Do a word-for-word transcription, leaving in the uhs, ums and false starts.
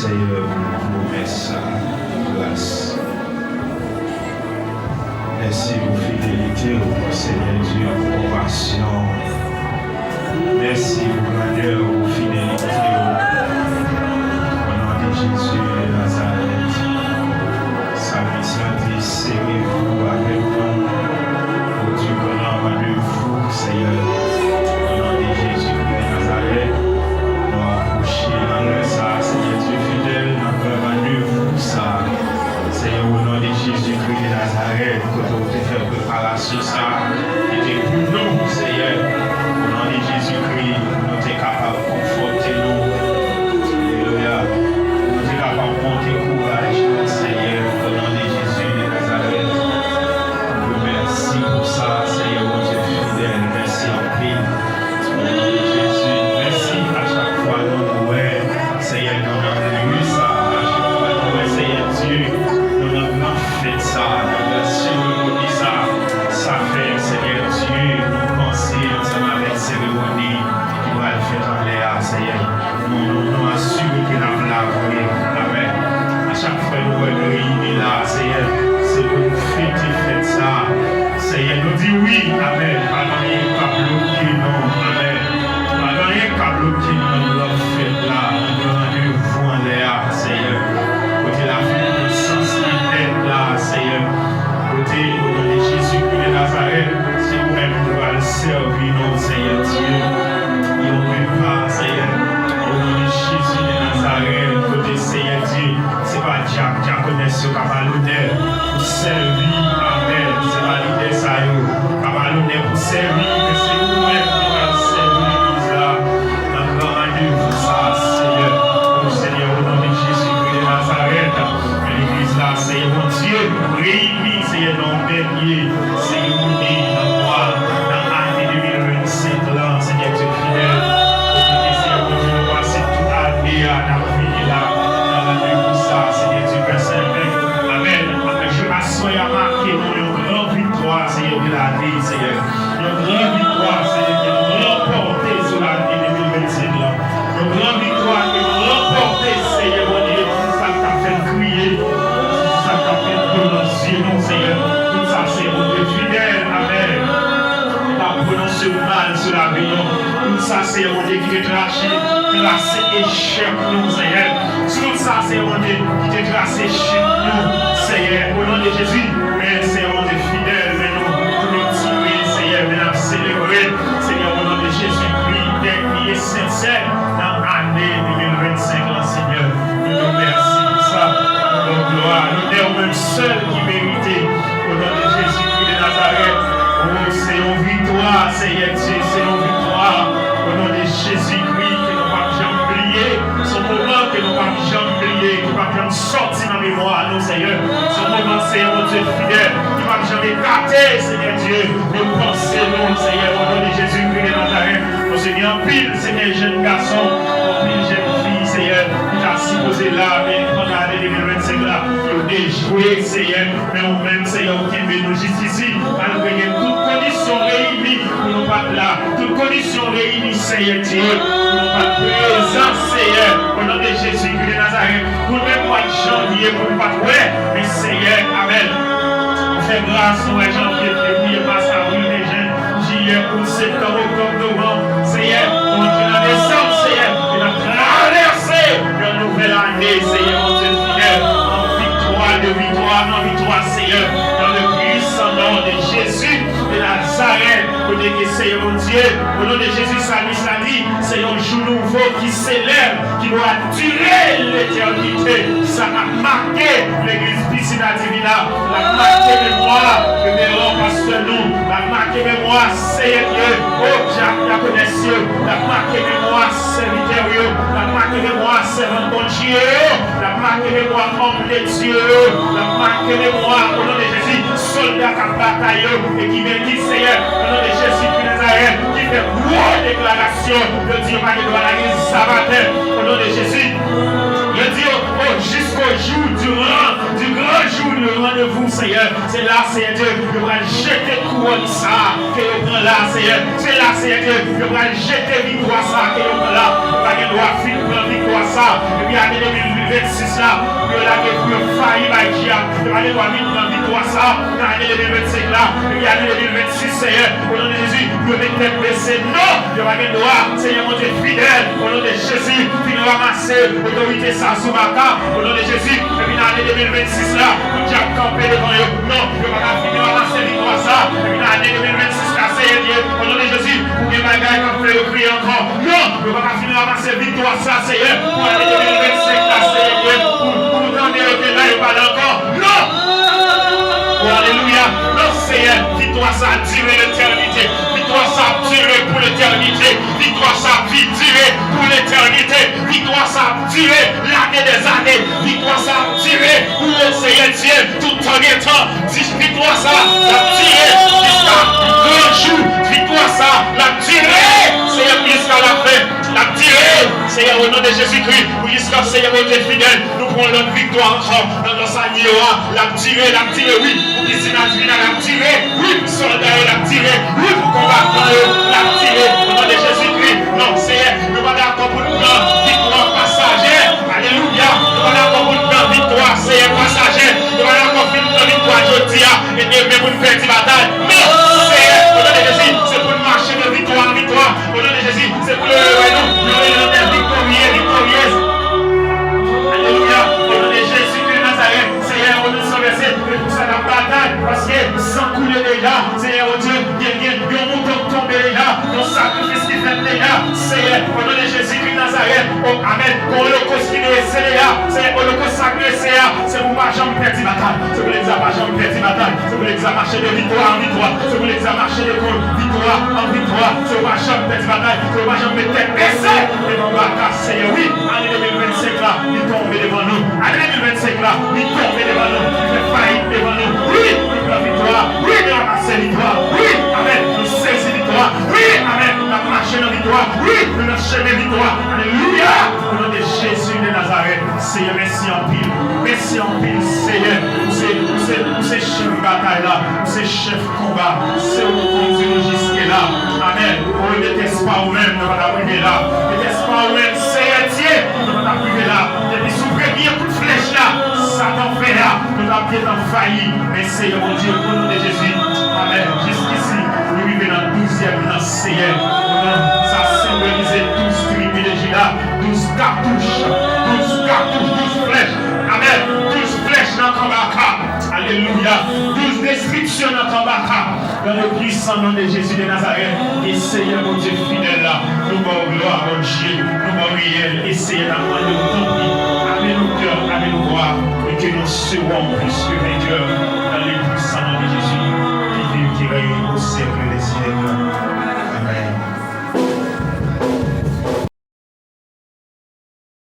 Seyè, pou pwomès sa, gras. Mèsi pou fidelite w, Senyè Dye, pou konpasyon w. Mèsi pou grandè w, pou fidelite w. O non de Jezi de Nazarèt. Salmis la di, serrez-vous avec nous, pour du grand rendez-vous, Seyè. O non de Jezi de Nazarèt, nou apwoche nan lè sa, Seyè Dye fidèl, nan gran randevou sa. Seyè, o non de Jezikri de Nazarèt, kote w te fè preparasyon sa, ki te pou nou, Seyè. O non de Jezikri, pou nou te kapab konfòte nou. Alelouya. Pou nou te kapab monte kouraj nou, Seyè, o non de Jezi de Nazarèt. Mèsi pou sa, Seyè, Bondye fidèl. Mèsi anpil. O non de Jezi, mèsi a chak fwa nou wè, Seyè, nou nan lye sa. A chak fwa nou wè, Seyè Dye, nou nan gran fèt sa, nan gran seremoni sa. Sa fè, Seyè Dye, nou panse ansanm avèk seremoni ki pral fèt anlè a, Seyè. Nou, nou, nou asire ke n ap la vre. Amèn. A chak fwa nou wè nou reyini la, Seyè, se pou nou fete fèt sa. Seyè, nou di wi, amèn. Pa gen anyen k ap bloke nou, amèn. Pa gen anyen k ap bloke nou nan gran fèt la, nan gran randevou anlè a, Seyè. Kote lavi nou pran sans nan tèt la, Seyè. Kote, o non de Jezikri de Nazarèt, se ou menm ki pral sèvi nou, Seyè Dye. Yon repa, Seyè, o non de Jezi de Nazarèt, kote, Seyè Dye, se pa dyak, dyakonès yo k ap al onè pou sèvi, amèn, se pa lidè sa yo k ap al onè pou sèvi, men se ou menm ki pral sèvi legliz la nan gran randevou sa, Seyè. O Seyè, o non de Jezikri de Nazarèt, legliz la, Seyè Bondye, reyini, Seyè, nan yon dènye seremoni nan mwa, nan ane de mil vennsenk lan, Seyè Dye fidèl. Kote ke, Seyè Bondye, nou pase tout ane a, n ap vini la, nan randevou sa, Seyè Dye, Pè Sèlmen. Amèn. Jou aswè a make nou yon gran viktwa, Seyè, de lane, Seyè. Yon gran viktwa, Seyè, ke nou ranpòte sou lane de mil vennsenk lan. Yon gran viktwa ke nou ranpòte, Seyè Bondye, sa k t ap fè n kriye, sa k t ap fè n dlo nan zye nou, Seyè. Tout sa, Seyè Bondye fidèl, amèn. Pa pwononse mal sou lavi nou. Tout sa, Seyè Bondye, ki te trache, trase echèk nou, Seyè. Tout sa, Seyè Bondye, ki te trase chit nou, Seyè, o non de Jezi. Men, Seyè Bondye fidèl, men nou klotire, Seyè, men n ap selebre, Seyè, o non de Jezikri, dènye sensè nan ane de mil vennsenk lan, Seyè. Nou di w mèsi pou sa. Nou ba w glwa. Lonè ou menm sèl ki merite. O non de Jezikri de Nazarèt. O, se yon viktwa, Seyè Dye, se yon viktwa. O non de Jezikri, ke nou p ap janm bliye. Se yon moman ke nou p ap janm bliye, ki p ap janm sòti nan memwa nou, Seyè. Se yon moman, Seyè Bondye fidèl, ki p ap janm ekate, Seyè Dye, de panse nou, Seyè, o non de Jezikri de Nazarèt. Paske gen anpil, Seyè, jèn gason, anpil jèn fi, Seyè, ki ta sipoze la, men pandan ane de mil vennsenk la, yo dejwe, Seyè. Men ou menm, Seyè, ou kenbe nou jis isi, malgre gen tout kondisyon reyini pou nou pa t la, tout kondisyon reyini, Seyè Dye, pou nou pa t prezan, Seyè, o non de Jezikri de Nazarèt, pou nou menm mwa janvye, pou nou pa t wè, men Seyè, amèn. Ou fè gras, nou wè janvye, fevriye, mas, avril, me, jen, jiyè, out, septanm, oktòb, novanm, Seyè, nou antre nan desanm, Seyè, e n ap travèse yon nouvèl ane, Seyè, Bondye fidèl, an viktwa de viktwa an viktwa, Seyè, dans le puissant nom de Jésus de Nazareth, kote ke, Seyè Bondye, o non de Jezi, Salmis la di, se yon jou nouvo ki se lève, ki dwa dire letènite. Sa ap make legliz Piscina Divina, l ap make memwa reveran pastè nou, l ap make memwa Seyè Dye, o dyak dyakonès yo, l ap make memwa sèvitè w yo, l ap make memwa sèvant Bondye yo, l ap make memwa òm de Dye yo, l ap make memwa, o non de Jezi, sòlda k ap batay yo, e ki men ki Seyè, o non de Jezi ki Nazarèt, ki fè gwo deklarasyon, yo di yo pa gen dwa lage zam atè, o non de Jezi. Yo di yo, o, jusqu'au jour du ran-, du grand jour de rendez-vous, Seyè. Se la, Seyè Dye, yo pral jete kouwòn sa a ke yo pran la, Seyè. Se la, Seyè Dye, yo pral jete viktwa sa a ke yo pran la. Yo pa gen dwa fin pran viktwa sa a. Epi ane de mil sa, pou yo lage, pou yo fayi bay dyab. Yo pa gen dwa vin pran viktwa sa nan ane de mil vennsenk la, epi ane de mil vennsis, Seyè, o non de Jezi, pou yo met tèt bese. Non, yo pa gen dwa. Seyè Bondye fidèl, o non de Jezi, vin ranmase otorite sa sou Baka, o non de Jezi, epi nan ane de mil vennsis la, pou dyab kanpe devan yo. Non, yo pa ka vin ranmase viktwa sa, epi nan ane de mil vennsis la, Seyè Dye, o non de Jezi, pou gen bagay k ap fè yo kriye ankò. Non, yo pa ka fin ranmase viktwa sa, Seyè, pou ane de mil vennsenk la, Seyè Dye, pou, pou nou tande yo te la, yo pa la ankò. Non! O, alelouya! Non, Seyè, viktwa sa ap dire letènite. Viktwa sa ap dire pou letènite. Viktwa sa ap vi-, dire pou letènite. Viktwa sa ap dire lane dèzane. Viktwa sa ap dire pou, o Seyè Dye, tout tan gen tan. Di viktwa sa, l ap dire jiska gran jou. Viktwa sa, l ap dire, Seyè, pou jiska lafen. L ap dire, Seyè, o non de Jezikri, pou jiska, Seyè Bondye fidèl, nou pran lòt viktwa ankò nan, nan sa n ye a. L ap dire, l ap dire, wi, pou pisin Advina, l ap dire, wi, pou sòlda yo, l ap dire, wi, pou konbatan yo, l ap dire, o non de Jezikri. Non, Seyè, nou pa dakò pou n pran viktwa pasaje. Alelouya. Nou pa dakò pou n pran viktwa, Seyè, pasaje. Nou pa dakò pou n pran viktwa jodi a, e demen pou n pèdi batay. Non, Seyè, o non de Jezi, se pou n mache de viktwa an viktwa. O non de Jezi, se pou yo rele nou, yo rele nou dè viktorye, viktoryez. Alelouya. O non de Jezi de Nazarèt, Seyè, o non san vèse, e pou sa n ap batay, paske san koule deja, Seyè, o Dye, gen, gen yon mouton k tonbe deja, yon sakrifis ki fèt deja, Seyè, o non de Jezikri Nazarèt, o, amèn, yon olokos ki drese deja, Seyè, olokos sa k drese a, se pou pa janm pèdi batay, se pou legliz la pa janm pèdi batay, se pou legliz la mache de viktwa an viktwa, se pou legliz la mache de kon-, viktwa an viktwa, se pou pa janm pèdi batay, se pou pa janm met tèt bese devan Baka, Seyè, wi, ane de mil vennsenk la, li tonbe devan nou, ane de mil vennsenk la, li tonbe devan nou, li fè fayit devan nou, wi, nou pran viktwa, wi, nou ranmase viktwa, wi, amèn, nou sezi viktwa, wi, amèn, n ap mache nan viktwa, wi, nou nan chemen viktwa, alelouya, o non de Jezi de Nazarèt, Seyè, mèsi anpil, mèsi anpil, Seyè, ou se, ou se, ou se chèf batay la, ou se chèf konba, se ou k kondui nou jiske la. Amèn. O, detès pa ou menm, nou pa t ap rive la. Detès pa ou menm, Seyè Dye, nou pa t ap rive la. Depi sou premye kout flèch la, Satan fè a, nou t ap gentan fayi. Men Seyè Bondye, o non de Jezi. Amèn. Jiskisi, nou rive nan douzyèm nan, Seyè. O non, sa senbolize douz tribi de Jida, douz katouch, douz katouch, douz flèch. Amèn. Douz flèch nan kan Baka. Alelouya. Douz destriksyon nan kan Baka. Dans le puissant nom de Jésus de Nazareth. E Seyè Bondye fidèl la, nou ba w glwa, Bondye, nou ba w reyèl. E Seyè, n ap mande w, tanpri, ame nou kè, ame nou vwa, e ke nou serons plus que vainqueurs dans le puissant nom de Jésus, qui vit, qui règne au siècle des siècles.